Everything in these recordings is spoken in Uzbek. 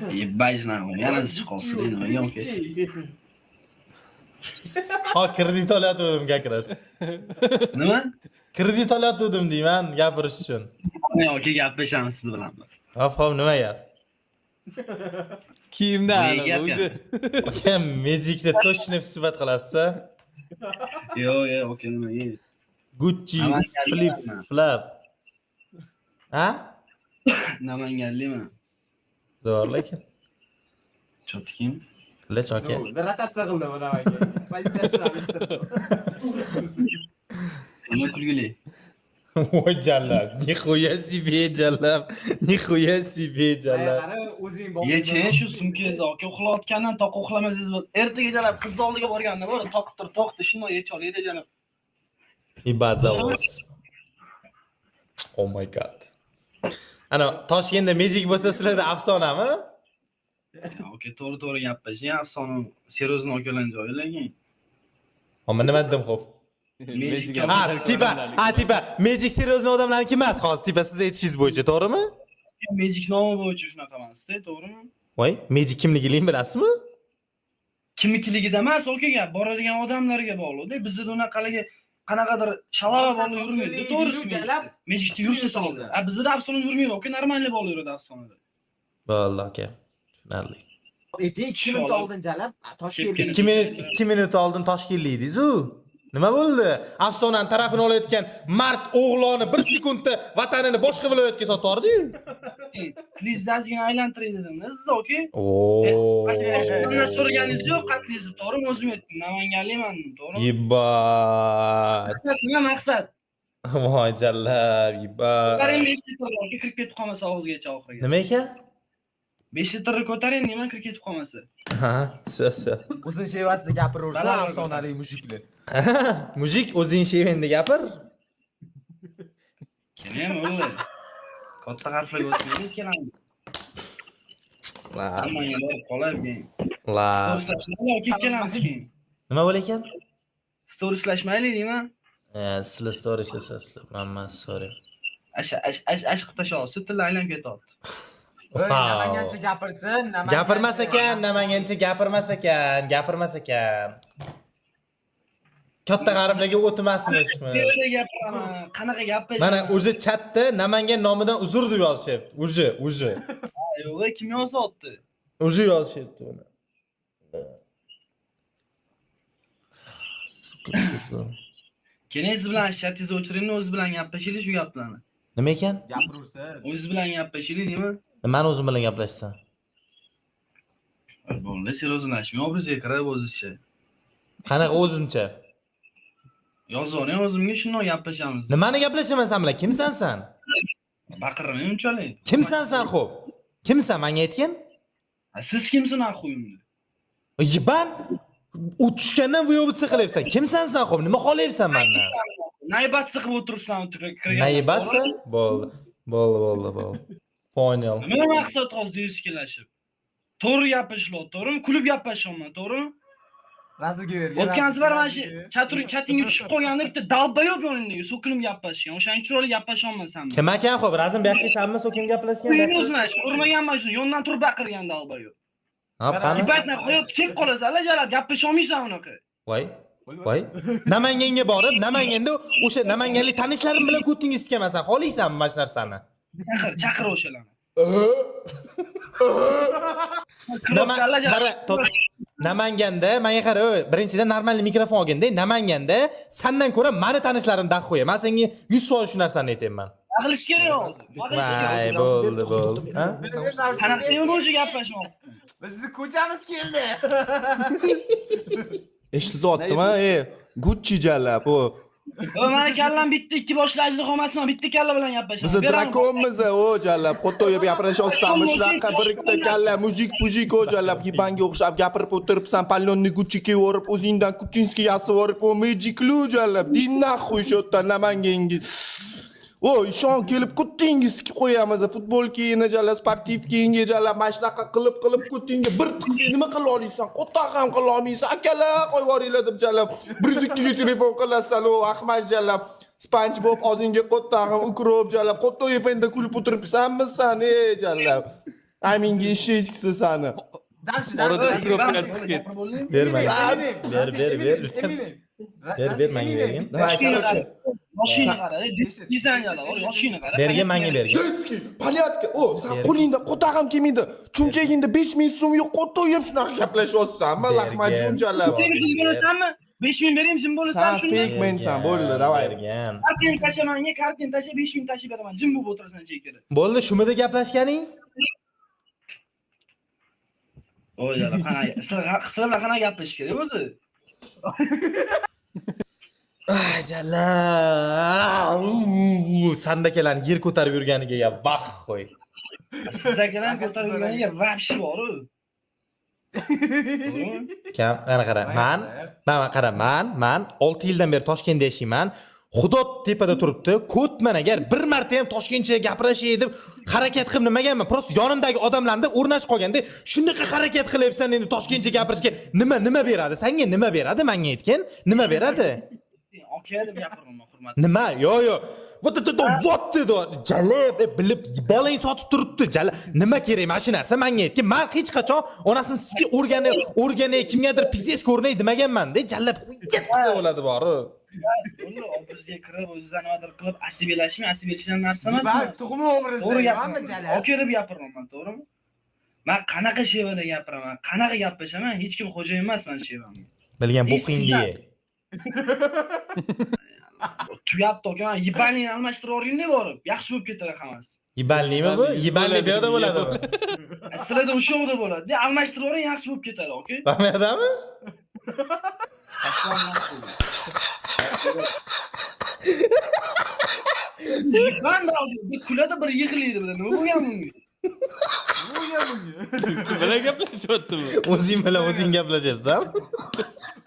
Ебать нахуй, yana chiqolsin nima aka. Ha, kredit olayotgandim как раз. Nima? Kredit olayotgandim deyman gapirish uchun. Ne aka, gaplashamiz siz bilan. Hop, hop, nima gap? Kiyimdan Nega aniq gap? уже. Aka, Magicda точно suhbat qilasiz? Yo'q, yo'q, aka, nima? Gucci Namanganlikman. Flip flap. Ha? Namanganlikman. Zo'r lekin. Чёткий. Lech aka. Rotatsiya qildi mana aka. Pozitsiyasini alishtirdi. Nima kulgili? Voy jallab, нихуя себе jallab, нихуя себе jallab. Qara, o'zing Yeching shu sumkangizni, aka, uxlayotgandan toq uxlamasangiz bo'ladi. Ertaga jalab qizni oldiga borganda bor, toqib turib toqdi, shundoq yecha oladi jalab. Ебать завоз. Oh my God. Ana Toshkentda Magic bo'lsa, sizlarda afsonami? Aka, to'g'ri to'g'ri gaplashing, afsona серьезно akalarning joyi lekin. Ammo nima dedim, xo'p? Magic. Ha, типа, ha, типа, Magic серьезный odamlarniki emas hozir, типа siz aytishingiz bo'yicha, to'g'rimi? Magic nomi bo'yicha shunaqa emasda, to'g'rimi? Voy, Magic kimligini bilasizmi? Kimnikiligida emas, aka, gap boradigan odamlarga bog'liqda. Bizda unaqaligi qanaqadir shalava bola yurmaydi, to'g'risi. Jalab. Magicda yursa soldi. A bizda afsona yurmaydi, aka, нормальный bola yuradi afsonada. Bo'ldi, aka. Tushunarli. Ayting, 2 minut oldin jalab Toshkentlik. 2 minut, 2 minut oldin toshkentlik edingiz-u. Nima bo'ldi? Afsonani tarafini olayotgan mard o'g'loni bir sekundda vatanini boshqa viloyatga sotardi-yu. Tilingizni ozgina aylantiray dedim siz, aka. Oo. Mandan so'raganingiz yo'q, qatlingizni, to'g'rimi? O'zim aytdim, namanganlikman dedim, to'g'rimi? Ебать. Maqsad nima, maqsad? Voy jallab, ебать. Ko'taring 5 litrni, aka, kirib ketib qolmasa og'izgacha oxiriga. Nima ekan? 5 litrni ko'taring nima, kirib ketib qolmasa. Ha, всё, всё. O'zing shevasida gapiraversa, Baland. Afsonali мужик lar. Мужик, o'zing shevenda gapir. Nima o'g'li? Katta harflarga o'tmaydi ikkalamiz. La. Hammangga borib qolib keyin. La. Storislashmaylik, aka, ikkalamiz keyin. Nima bo'lar ekan? Storislashmaylik deyman. Sizlar story ishlasasizlar, man emas, sorry. Asha ash ash ash qilib tashlayapsiz, tili aylanib ketyapti. Ey, Namangancha gapirsin, Namangancha. Gapirmas ekan, Namangancha gapirmas ekan, gapirmas ekan. Katta g'arblarga o'tmasmishmi? Nerada gapiraman? Qanaqa gapiraman? Mana уже chatda Namangan nomidan uzr deb yozishyapti. Уже, уже. Yo'q, kim yozyapti? Уже yozishyapti uni. Сука, uzr. Keyin siz bilan chatingizni o'chiring, o'zi bilan gaplashaylik shu gaplarni. Nima ekan? Gapiraversin. O'zingiz bilan gaplashaylik deyman. Nimani o'zim bilan gaplashsam? Bo'ldi, серьезно lashmay, obrazga kirib o'zicha. Qanaqa o'zimcha? Yozib yuboring o'zimga, shundoq gaplashamiz. Nimani gaplashaman san bilan? Kimsan san? Baqirmang unchalik. Kimsan san, xo'p? Kimsan, menga aytgin? Ha, siz kimsiz нахуй unda? Ебан, u tushgandan выебаться qilyapsan. Kimsan san, xo'p? Nima xohlayapsan mendan? Наебаться qilib o'tiribsan kirgan. Наебаться? Bo'ldi. Bo'ldi, bo'ldi, bo'ldi. Понял. Nima maqsad hozir deyishkalashib? To'g'ri gapirishlab, to'g'rimi? Kulib gaplashyapman, to'g'rimi? Raziga bergan. O'tgan safar mana shu chatur chatingga tushib qolganda bitta долбоёб yoningdagi so'kinib gaplashgan. O'shaning chiroyli gaplashyapman san bilan. Kim ekan, xo'p? Razim, bu yoqqa sanmi so'kin gaplashgan? Uyini o'zini shu urmaganman shuni, yondan turib baqirgan долбоёб. Ha, qani? Ебать, hayot kelib qolasan, jalab gaplasha olmaysan unaqa. Voy. Voy. Namanganga borib, Namanganda o'sha namanganlik tanishlarim bilan ko'tingiz iskamasan. Xohlaysanmi mana shu narsani? Chaqir, chaqir o'shalarni. Nama qara, Namanganda menga qara, ey, birinchidan нормальный mikrofon olginda. Namanganda sandan ko'ra mani tanishlarim дохуя. Men senga 100% shu narsani aytyapman. Qilish kerak hozir. Qilish kerak. Voy, bo'ldi, bo'ldi. Ha? Qanaqa nima bo'yicha gaplashmoqchi? Bizni ko'chamiz keldi. Eshitilyaptimi? E, Gucci jallab, o. Va mani kallam bitta, ikki boshli ajdaho emasman, bitta kalla bilan gaplashaman. Bizni Beraman. drakonmiz, o jallab. Qo'toyib gapirashyapsanmi shunaqa bir ikkita kalla, мужик пужик, o jallab, ебан ga o'xshab gapirib o'tiribsan, палёный Gucci kiyib o'zingdan Kuchinskiy yasab yuborib, o Magiclu jallab, иди нахуй shu yerdan Namanganga. O, ishon kelib kutingi sikib qo'yamiz, futbol kiyini jallab, sportiv kiyinga jallab, mana shunaqa qilib qilib kutinga bir tiqsang nima qila olasan? Qo'toq ham qila olmaysan. Akalar, qo'yib yuboringlar deb jallab, 102 ga telefon qilasan, o ahmaq jallab. SpongeBob og'zingga qo'ttag'im, укроп jallab, qo'toyib endi kulib o'tiribsanmi san, ey jallab. Aminga eshaksin sani. Дальше, Orada дальше. kropkalar chiqib ketdi. Ber menga. Eminem, Ber, ber, ber. Eminem. Ber, ber menga bergin. Давай, короче. Yoshingni qara, dizayni yoshingni qara. Bergin menga bergin. Детский, понятно. O, sen Bergin. qo'lingda qo'taq ham kelmaydi. Chunchagingda 5000 so'm yo'q, qo'toq yeb shunaqa gaplashyapsan. Lahmacun jalab. Jim bo'lasanmi? 5000 berayim, jim bo'lasan San shunda. fake mensan, bo'ldi, давай. Bergin. Kartangni tasha menga, kartangni tasha 5000 tashib beraman. Jim bo'lib o'tirasan chekada. Bo'ldi, shumida gaplashganing? Oy yala, qanaqa sizlar bilan qanaqa gapirish kerak o'zi? Ay jalab. Sandakalarni yer ko'tarib yurganiga ya vah qo'y. Sizdagilar ko'tarib yurganiga вообще bor-u. To'g'rimi? Kam, mana qara, man qara, man 6 yildan beri Toshkentda yashayman. Xudo tepada turibdi. Ko'tman agar bir marta ham toshkentcha gapirashay deb harakat qilib nimaganman. Просто yonimdagi odamlarda o'rnashib qolganda shunaqa harakat qilyapsan endi toshkentcha gapirishga nima beradi? Senga nima beradi? Menga aytgin. Nima beradi? Aka deb gapiraman, hurmat. Nima? Yo, yo. Вот это вот dedi. Jalab bilib bolang sotib turibdi. Jalab nima kerak mana shu narsa menga aytgin. Men hech qachon onasini sizga o'rganay, o'rganay, kimgadir pizdes ko'rinay demaganman-da. Jalab hujjat qilsa bo'ladi bori. Bo'ldi, obrazga kirib, o'zidan nimadir qilib asabiylashmang, asabiylashgan narsa emas. Ba, tug'ma To'g'ri obrazda, hamma gapiraman. jalab. Aka deb gapiraman, to'g'rimi? Men qanaqa shevada gapiraman, qanaqa gaplashaman, hech kim xo'jayin emas man shevamga. Bilgan bo'qingni ye. Tugabdi aka, man yibalini almashtirib yuboringda borib, yaxshi bo'lib ketadi hammasi. Yibalnimi bu? Yibalni bu yoqda bo'ladimi? Sizlarda o'sha yoqda bo'ladi. Almashtirib yuboring, yaxshi bo'lib ketadi, aka. Bu yoqdami? Man da bir kuladi, bir yig'laydi bilan. Nima bo'lgan bunga? Nima bo'lgan bunga? Kim bilan gaplashyapti bu? O'zing bilan o'zing gaplashyapsan.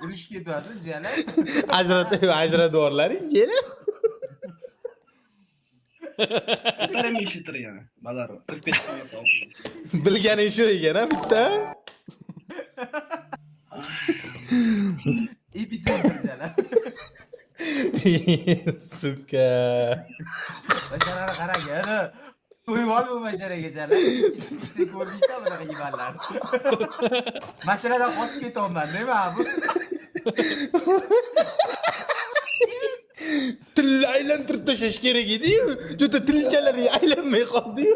Urush ketyapti, jalab. Ajratib, ajratib yuborlaring, kelin. O'tarim eshitir yana. Balar. Kirib ketgan. Bilganing shu ekan, ha bitta. Epitsentr jalab. Suka. Basharani qarang, ana. To'yib ol bu basharaga jalab. Sen ko'rdingsan bunaqa yibanlarni. Mashinadan qochib ketyapman, nima bu? Tilni aylantirib tashlash kerak edi-yu. Juda tilchalari aylanmay qoldi-yu.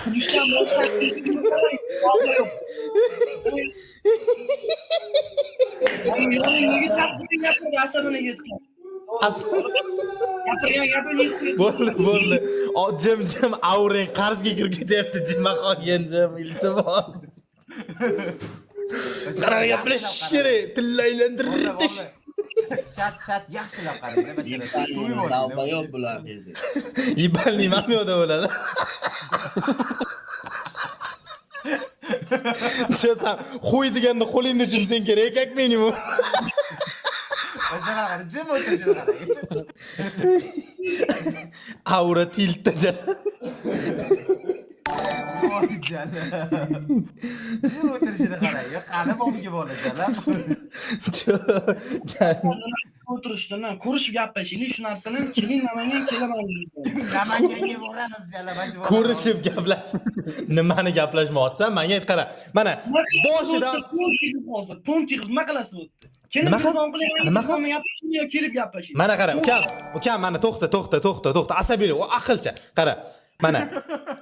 Kulishdan boshqa yo'q. Gapirdi, asabini yetgan. Gapirgan gapini yetgan. Bo'ldi, bo'ldi. O, jim jim avrang qarzga kirib ketyapti, jima qolgan jim, iltimos. Qanaqa gaplashish kerak? Tilni aylantirib tash. Chat, chat yaxshilab qarang, bashara. To'yib oling. Dalbayob bular. Yibalni ham yo'da bo'ladi. Tushasan, qo'y deganda qo'lingni tushunsang kerak, как minimum. Bashara qarang, jim o'tirishini qarang. Aura tiltda jalab. Voy jalab. Jim o'tirishini qarang. Qani bobiga bola jalab. O'tirishdan ko'rishib gaplashaylik shu narsani. Keling Namangan, kelaman. Namanganga boramiz jalab. Ko'rishib gaplash. Nimani gaplashmoqchisan? Menga ayt qara. Mana boshidan hozir pont yig'ib nima qilasiz bu yerda? Kelib Nima qil- telefon qiling, nima qil- telefonda gaplashing yo kelib gaplashing. Mana qara, ukam, ukam mana to'xta, to'xta, to'xta, to'xta. Asabiylik, o aqlcha. Qara. Mana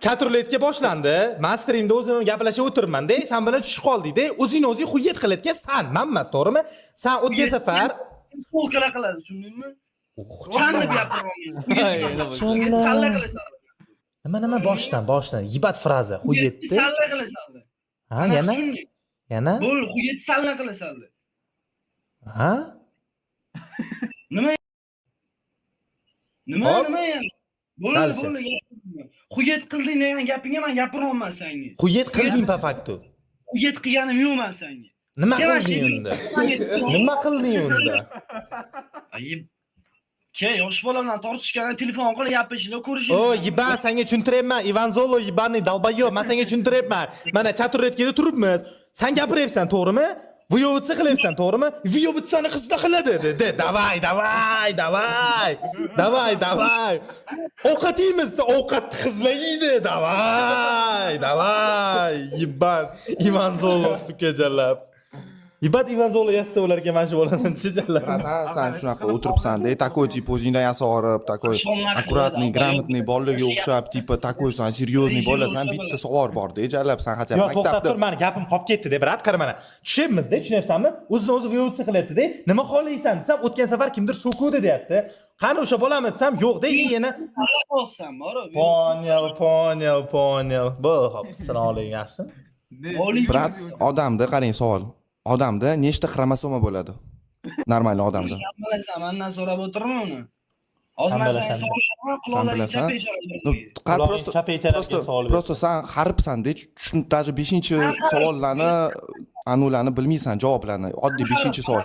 chatruletga boshlandi. Men streamda o'zim gaplashib o'tiribman-da, sen bilan tushib qoldik-da. O'zingni o'zing hujjat qilayotgan san, men emas, to'g'rimi? San o'tgan safar Polkala qiladi, tushundingmi? San deb gapiryapman. Salla qilasan. Nima nima boshdan, boshdan. Yibat fraza, hujjatni. Salla qilasan. Ha, yana? Yana? Bo'l, hujjat salla qilasan. Ha? Nima? Nima Hop. nima endi? Bo'ldi, Дальше. bo'ldi. Hujjat qilding degan gapingga men gapiryapman senga. Hujjat qilding по факту. Hujjat qilganim yo'q men senga. Nima Kela qilding shu- unda? Nima qilding unda? Ayib. Ke, yosh bola bilan tortishganda telefon qilib gapirishinglar, ko'rishinglar. O, yiban senga tushuntiryapman. Ivan Zolo yibanniy долбоёб. Men senga tushuntiryapman. Mana chatruletkada turibmiz. Sen gapiryapsan, to'g'rimi? Выёбываться qilyapsan, to'g'rimi? Выёбываться ni qizda qiladi dedi. Давай, давай, давай. Давай, давай. Ovqat yeymiz, ovqat qizlar yeydi. Давай, давай. Ебан, Ivan Zolo, сука, jalab. Ебать, Ivan Zolo yatsa ularga mana shu boladan jalab. Братан, san shunaqa o'tiribsan-da, такой типа o'zingdan yasorib, такой аккуратный, грамотный bolalarga o'xshab, типа такой san серьезный bolasan, bitta savol bor-da, jalab san хотя бы Yo, to'xtab maktabda tur, mani gapim qolib ketdi-da, брат, qara mana. Tushyapmiz-da, tushunyapsanmi? O'zidan o'zi выёбываться qilyapti-da. Nima xohlaysan desam, o'tgan safar kimdir so'kuvdi deyapti. Qani o'sha bolami desam, yo'q-da, и yana Olsam bor. Понял, понял, понял. Bu hop, assalomu alaykum, yaxshi. Брат, odamda qarang savol. Odamda nechta xromosoma bo'ladi? Нормальный odamda. Sen bilasan, mandan so'rab o'tirma uni. Hozir San man bilasan. senga savol beraman, San quloqlaring bilasan? chap. Ну, qar Qulog'ing просто chap echarabga просто savol просто san haripsan-da, даже 5-savollarni anularni bilmaysan, javoblarni. Oddiy 5-savol.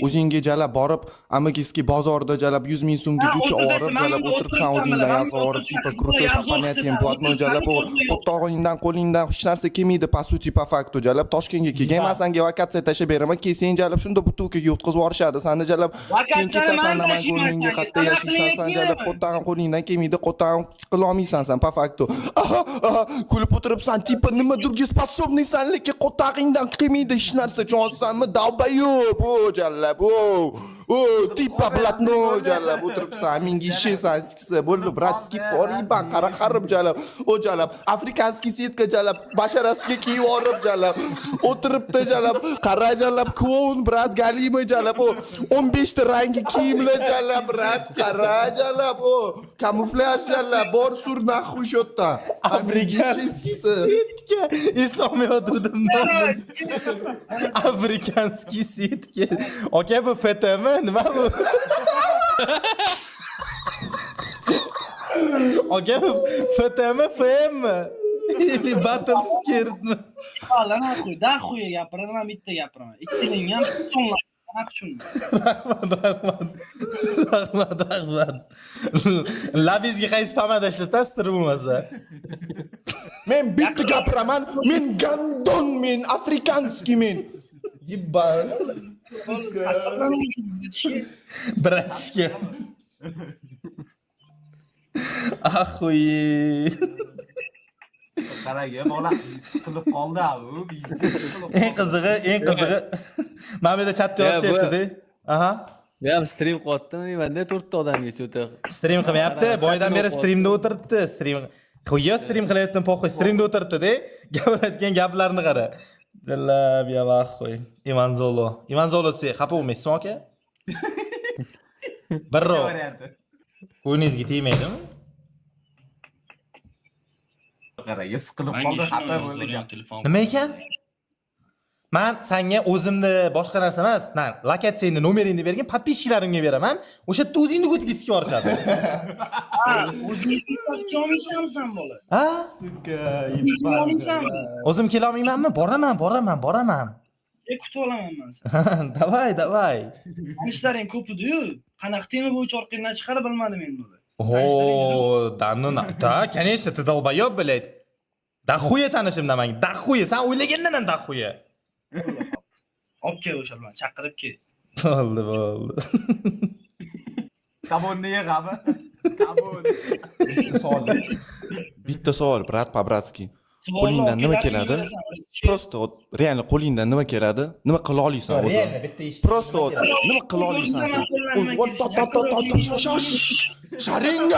O'zingga jalab borib, Amikiski bozorda jalab 100 ming so'mga Ha, Gucci o'tiribsan, olib, mana jalab bunda o'tiribsan o'tiribsan, o'zingdan mana yasab bunda olib, типа o'tiribsan, крутой обзор по понятиям qilsan, блатной jalab o'tiribsan, qo'ttog'ingdan qo'lingdan hech narsa kelmaydi, по сути, по факту jalab Toshkentga kelgan, man senga vakatsiya tashlab beraman, kelsang jalab shunda бутылка ga o'tkazib yuborishadi, sani jalab keyin Vakatsiyani ketasan man Namanganga tashiyman qayerda senga, yashaysan san san aqling jalab yetmaydimi? qo'ttag'in qo'lingdan kelmaydi, qo'ttag'in qila olmaysan san по факту. Aha, aha, kulib o'tiribsan, типа nimadirga способный san, lekin qo'ttag'ingdan kelmaydi hech narsa, tushunsanmi? Долбоёб, o jalab, o, o, типа блатной jalab o'tiribsan, menga ishlaysan, siksa, bo'ldi, брат, skip bor, ебан, qara harib jalab, o jalab, африканский сетка jalab, basharasiga kiyib olib jalab, o'tiribdi jalab, qara jalab, клоун, брат, галимый jalab, o, 15 ta rangi kiyimlar jalab, брат, qara jalab, o, kamuflyaj jalab, bor sur нахуй shu yerda. Африканский сетка. Eslolmayotgandim. Африканский сетка. Aka, bu FTmi? Nima bu? Aka, bu FTmi, FMmi? Или Battle Scaredmi? Lan xuy, da xuy gapiradi, man bitta gapiraman. Ikkiling ham so'nglar. Qanaqa tushundim? Rahmat, rahmat. Rahmat, rahmat. Labingizga qaysi pomada ishlatasiz, sir bo'lmasa? Men bitta gapiraman, men гандон men, африканский men. Ебан. Братишка. Охуеть. Qarang, bola siqilib qoldi u. Eng qizig'i, eng qizig'i. Mana bu yerda chatda Ya, bu- yozishyapti-da. Aha. Men ham stream qilyaptim, nimanda to'rtta odamga cho'ta. Stream qilmayapti. Boydan beri streamda o'tiribdi. Stream. Xuya stream qilayotgan похуй, streamda o'tiribdi-da. Gapirayotgan gaplarni qara. Jalab ya vaxoy. Ivan Zolo. Ivan Zolo desa xafa bo'lmaysizmi aka? Birrov. Varianti. Ko'nglingizga tegmaydimi? Qarang, siqilib qoldi, xafa bo'ldi gap. Nima ekan? Man sanga o'zimni boshqa narsa emas, man lokatsiyangni nomeringni bergin, подписчик larimga beraman. O'sha yerda o'zingni ko'tiga sikib yuborishadi. Ha, o'zing taksi olmaysanmi san bola? Ha? Сука, Olmaysanmi? O'zim kela olmaymanmi? Boraman, boraman, boraman. E, kutib olaman man seni. Давай, давай. Tanishlaring ko'p edi-yu. Qanaqa tema bo'yicha orqangdan chiqarib bilmadim endi uni. О, да ну на. Да, конечно, ты долбоёб, блядь. Дохуя tanishimda man. Дохуя, san o'ylagandan ham дохуя. Olib kel o'sha bilan, chaqirib kel. Bo'ldi, bo'ldi. Kabonni yig'ami? Kabon. Bitta savol. Bitta savol, брат, по-братски. Qo'lingdan nima keladi? Просто вот реально qo'lingdan nima keladi? Nima qila olasan o'zi? Реально bitta ish. Просто вот nima qila olasan sen? Вот ta ta ta ta ta sharingan.